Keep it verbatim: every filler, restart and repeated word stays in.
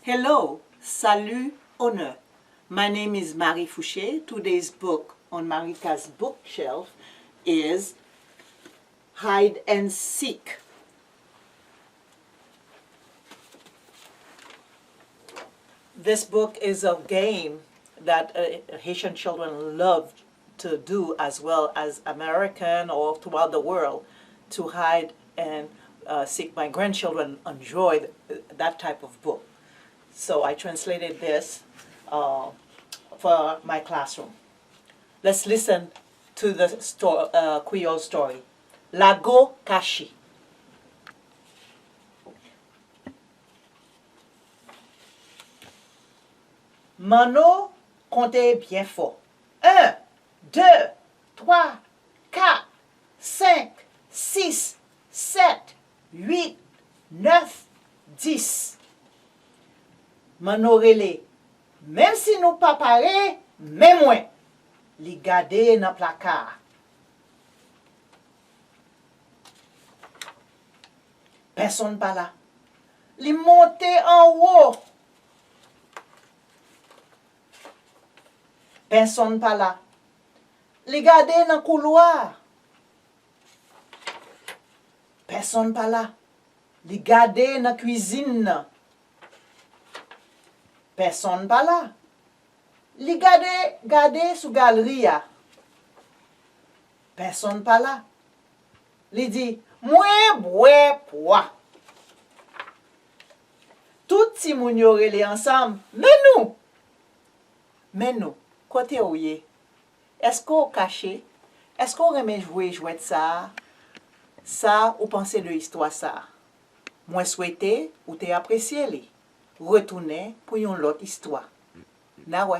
Hello, salut, honneur. My name is Marie Fouché. Today's book on Marika's bookshelf is Hide and Seek. This book is a game that uh, Haitian children love to do, as well as American or throughout the world, to hide and uh, seek. My grandchildren enjoy th- that type of book. So I translated this uh, for my classroom. Let's listen to the sto- uh, Creole story. Lago Kache. Manno konte byen fò. En, de, twa, kat, senk, sis, sèt, uit, nèf, dis. Manno rele, menm si nou pa pare, men mwen. Li gade nan plaka a. Pèsonn pa la. Li monte anwo. Pèsonn pa la. Li gade nan koulwa a. Pèsonn pa la. Li gade nan kwizin nan. Pèsonn pa la. Li gade, gade sou galri a. Pèsonn pa la. Li di, mwen bwè pwa. Tout timoun yo rele ansanm, men nou! Men nou, kote w ye? Èske w kache? Èske w renmen jwe jwèt sa a? Sa ou panse de istwa sa a? Mwen swete ou te apresye li. Retounen pou yon lòt istwa. N a wè.